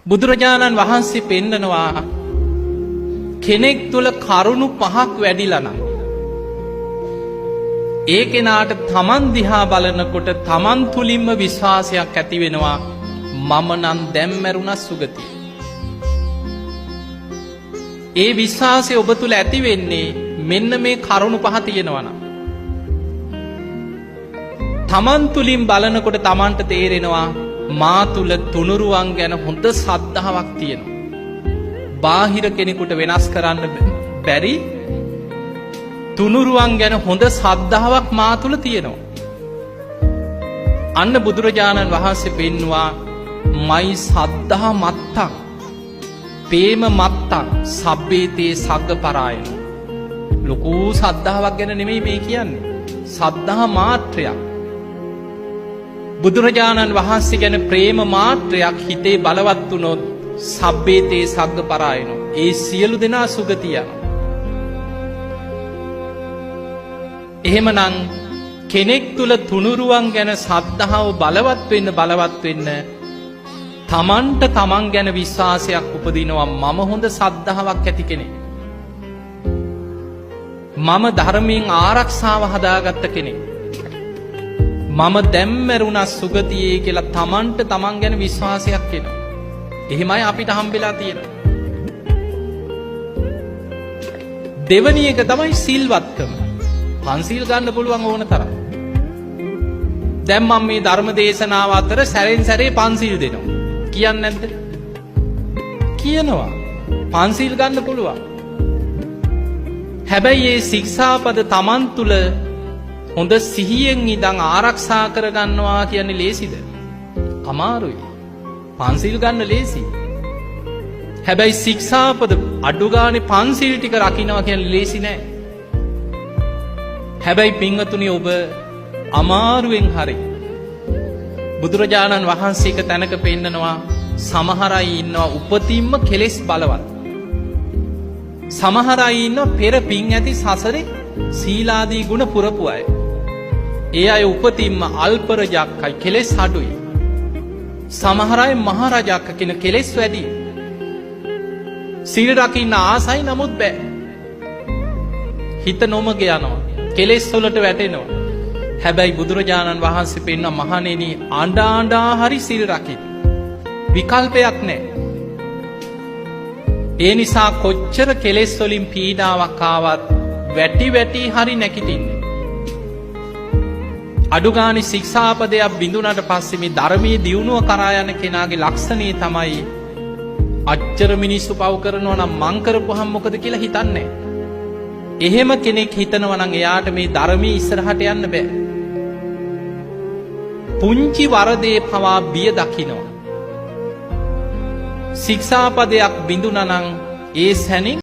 බුදුරජාණන් වහන්සේ පෙන්නනවා කෙනෙක් තුළ කරුණු පහක් වැඩිලා නම් ඒ කෙනාට තමන් දිහා බලනකොට තමන් තුලින්ම විශ්වාසයක් ඇති වෙනවා, මම නම් දැන් මැරුණා සුගතිය. ඒ විශ්වාසය ඔබ තුල ඇති වෙන්නේ මෙන්න මේ කරුණු පහ තියෙනවා නම්. තමන් තුලින් බලනකොට තමන්ට තේරෙනවා මා තුල තුනුරුවන් ගැන හොඳ සද්ධාාවක් තියෙනවා. බාහිර කෙනෙකුට වෙනස් කරන්න බැරි තුනුරුවන් ගැන හොඳ සද්ධාාවක් මා තුල තියෙනවා. අන්න බුදුරජාණන් වහන්සේ පෙන්නවා මයි සද්ධා මත්තං පේම මත්තං සබ්බේතේ සග්ග පරායන. ලොකු සද්ධාාවක් ගැන නෙමෙයි මේ කියන්නේ. සද්ධා මාත්‍රයක්. බුදුරජාණන් වහන්සේ ගැන ප්‍රේම මාත්‍රයක් හිතේ බලවත් වුණොත් සබ්බේතේ සග්ග පරායනෝ. ඒ සියලු දෙනා සුගතිය යනවා. එහෙමනම් කෙනෙක් තුල තුනුරුවන් ගැන සද්ධාව බලවත් වෙන්න බලවත් වෙන්න තමන්ට තමන් ගැන විශ්වාසයක් උපදිනවා, මම හොඳ සද්ධාාවක් ඇති කෙනෙක්. මම ධර්මයෙන් ආරක්ෂාව හදාගත්ත කෙනෙක්. මම දැන් මැරුණා සුගතියේ කියලා තමන්ට තමන් ගැන විශ්වාසයක් එනවා. එහෙමයි අපිට හම්බෙලා තියෙන්නේ. දෙවැනි එක තමයි සිල්වත්කම. පන්සිල් ගන්න පුළුවන් ඕන තරම්. දැන් මම මේ ධර්ම දේශනාව අතර සැරෙන් සැරේ පන්සිල් දෙනවා. කියන්නේ නැද්ද? කියනවා. පන්සිල් ගන්න පුළුවන්. හැබැයි මේ ශික්ෂාපද තමන් තුල හොඳ සිහියෙන් ඉඳන් ආරක්ෂා කරගන්නවා කියන්නේ ලේසිද? අමාරුයි. පන්සිල් ගන්න ලේසි. හැබැයි ශික්ෂාපද අඩු ගානේ පන්සිල් ටික රකින්නවා කියන්නේ ලේසි නෑ. හැබැයි පින්වතුනි, ඔබ අමාරුවෙන් හරි බුදුරජාණන් වහන්සේ එක තැනක පෙන්නනවා සමහර අය ඉන්නවා උපතින්ම කෙලෙස් බලවත්. සමහර අය ඉන්නවා පෙර පින් ඇති සසරේ සීලාදී ගුණ පුරපු අය. ඒ අය උපතින්ම අල්ප රජක්කයි, කෙලෙස් අඩුයි. සමහර අය මහ රජක්ක කියන කෙලෙස් වැඩි. සීල් රකින්න ආසයි, නමුත් බෑ. හිත නොමග යනවා. කෙලෙස් වලට වැටෙනවා. හැබැයි බුදුරජාණන් වහන්සේ පෙන්වන මහණෙනි, අඬ අඬා හරි සිල් රකින්න. විකල්පයක් නෑ. ඒ නිසා කොච්චර කෙලෙස් වලින් පීඩාවක් ආවත් වැටි වැටි හරි නැගිටින්න. අඩු ගානේ ශික්ෂාපදයක් බිඳුනට පස්සේ මේ ධර්මයේ දියුණුව කරා යන කෙනාගේ ලක්ෂණය තමයි අච්චර මිනිස්සු පව් කරනවා නම් මං කරපුවහම මොකද කියලා හිතන්නේ. එහෙම කෙනෙක් හිතනවා නම් එයාට මේ ධර්මයේ ඉස්සරහට යන්න බෑ. පුංචි වරදේ පවා බිය දකිනවා. ශික්ෂාපදයක් බිඳුනා නම් ඒ සැනින්